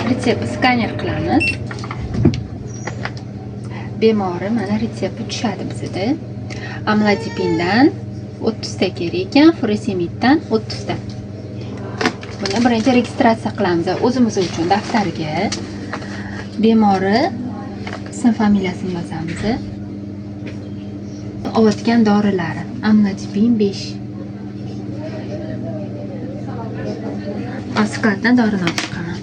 Retseptni skaner qilamiz. Bemori mana retsepti tushadi bizada. Amlodipindan 30 ta kerak ekan, furosemiddan 30 ta. Buni birinchi registratsiya qilamiz o'zimiz uchun daftarga. Bemori ism familiyasini yozamiz. Olayotgan dorilari amlodipin 5. Skladdan dorini olib chiqaman.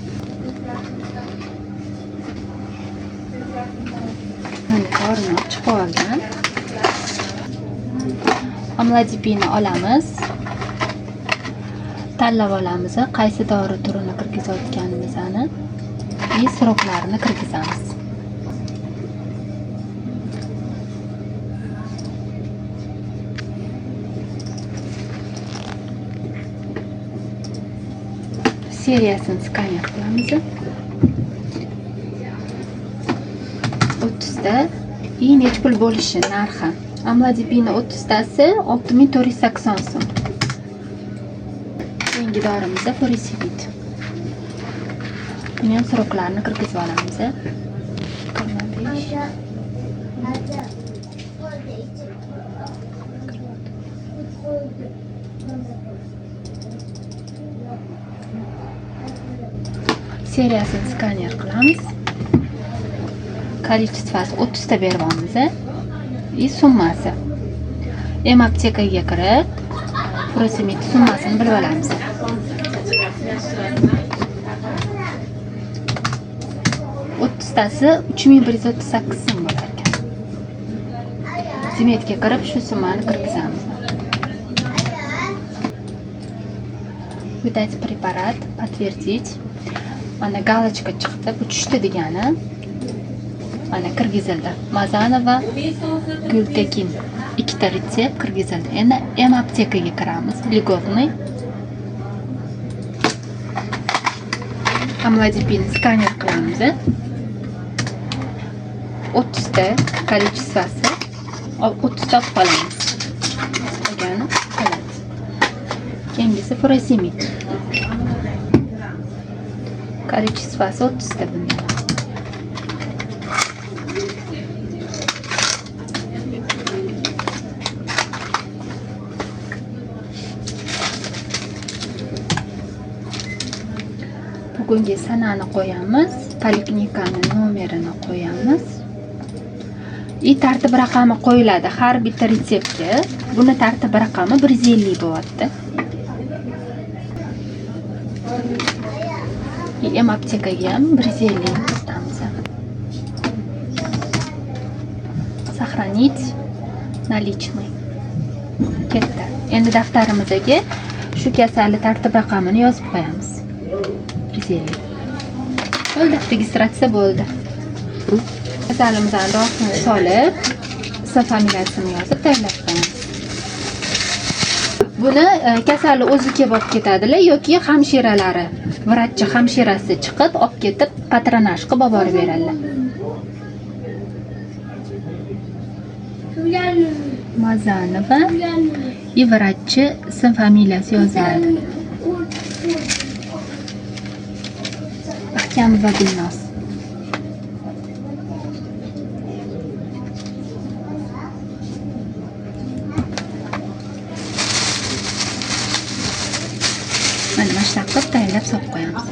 Mana dorini olib chiqib oldim. Amlodipinni olamiz. Tanlab olamiz qaysi dori turini kirgizayotganimizni va sroklarini kirgizamiz. Seriyasini skaner qilamiz. 30 ta и necha pul bo'lishi narxi. Amlodipinni 30 tasi 6480 so'm. Keyingi dorimiz furosemid. Buni ham sroklarini kirgizib olamiz. 25. Seriyasini skaner qilamiz. Количествоsi 30 ta beryapmiz. И summasi. M aptekaga kirib, furosemid summasini bilib olamiz. 30 tasi 3138 so'm bo'lar ekan. Zimetga kirib shu summani kirgizamiz. Выдать препарат, подтвердить. Mana galochka chiqdi, bu tushdi degani. Mana kirgizildi. Mazanova Gultekin ikkita retsept kirgizildi. Endi M aptekaga kiramiz, льготный. Amlodipin skaner qilamiz. 30 ta количествоsi 30 ta olib qolamiz. Qolgani qoladi. Keyingisi furosemid. Количествоsi 30 ta bunda. Bugungi sanani qo'yamiz, poliklinikani nomerini qo'yamiz. И tartib raqami qo'yiladi har bitta retseptga. Buni tartib raqami 150 bo'lyapti. И M aptekaga ham 150 kiritamiz. Сохранить наличный. Ketdi. Endi daftarimizga shu kasalni tartib raqamini yozib qo'yamiz. 150. Bo'ldi, registratsiya bo'ldi. Kasalimizni dorisini solib, ism familiyasini yozib tayyorlab qo'yamiz. Buni kasalni o'zi kelib olib ketadilar yoki hamshiralari, vrachchi hamshirasi chiqib olib ketib patronaj qilib olib borib beradilar. Mazanova и vrachchi ism familiyasi yoziladi. Ahkamova Gulnoz. Mana shunaqa qilib tayyorlab solib qo'yamiz.